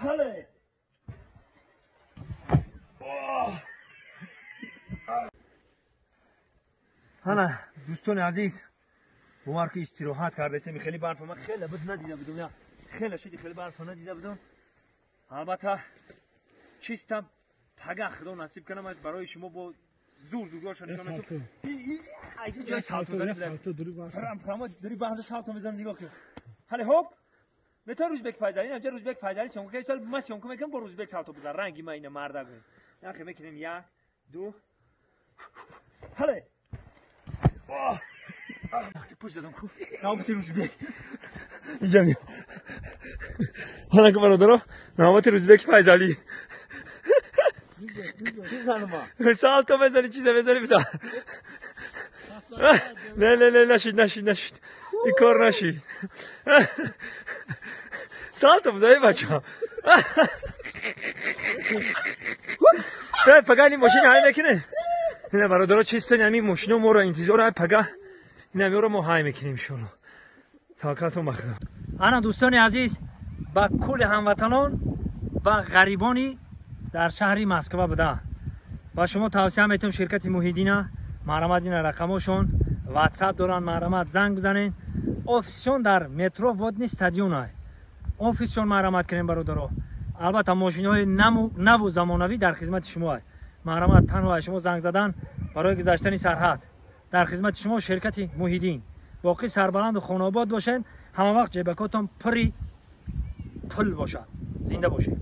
Ҳале. Ҳана дӯстони азиз, бовар ки истироҳат кардесем. Хеле барфа ман хеле буд надида будум, хеле шуди, хеле барфа надида будум. Албатта чистам, пага худо насиб кунам, барои шумо бо зур зургоша нишон метум. Ҷои салто зани прямо дури баҳза салто мезанам. Нигоҳ кун, ҳале ҳоп, метавон Рӯзбек Файзалӣ, инҷа Рӯзбек Файзалӣ съёмка кардем. Ман съёмка мекунам, бо Рӯзбек салто бизан. Ранги ма ина мардак яхе мекунем. Як, ду, ҳале. Вақти пуш задам ку навбати Рӯзбек инҷа миё. Ҳанаку бародаро, навбати Рӯзбек Файзалӣ. Салто мезани, чиза мезани, бизан. Не, не, не, нашид, нашид, нашид, ин кор нашид. Салто бизани, бача. Пага ин мошини ҳай мекунем. Ина бародаро, чистен, ҳамин мошино моро интизор. Ҳай, пага инамиро мо ҳай мекунем, иншоалло. Таваккалтон ба худо. Ана дӯстони азиз, ба кулли ҳамватанон ва ғарибони дар шаҳри Москва буда, ба шумо тавсия метавам ширкати Муҳиддина. Марҳамат, ина рақамошон, Ватсап доранд, марҳамат, занг бизанед. Офисшон дар метро Водный стадион ай офисшон. Марҳамат кунем, бародаро. Албатта мошиноҳои наву замонавӣ дар хизмати шумо ай. Марҳамат, танҳо аз шумо занг задан барои гузаштани сарҳад. Дар хизмати шумо ширкати Муҳиддин. Боқӣ сарбаланду хонаобод бошед, ҳама вақт ҷебакотон пури пул бошад. Зинда бошед.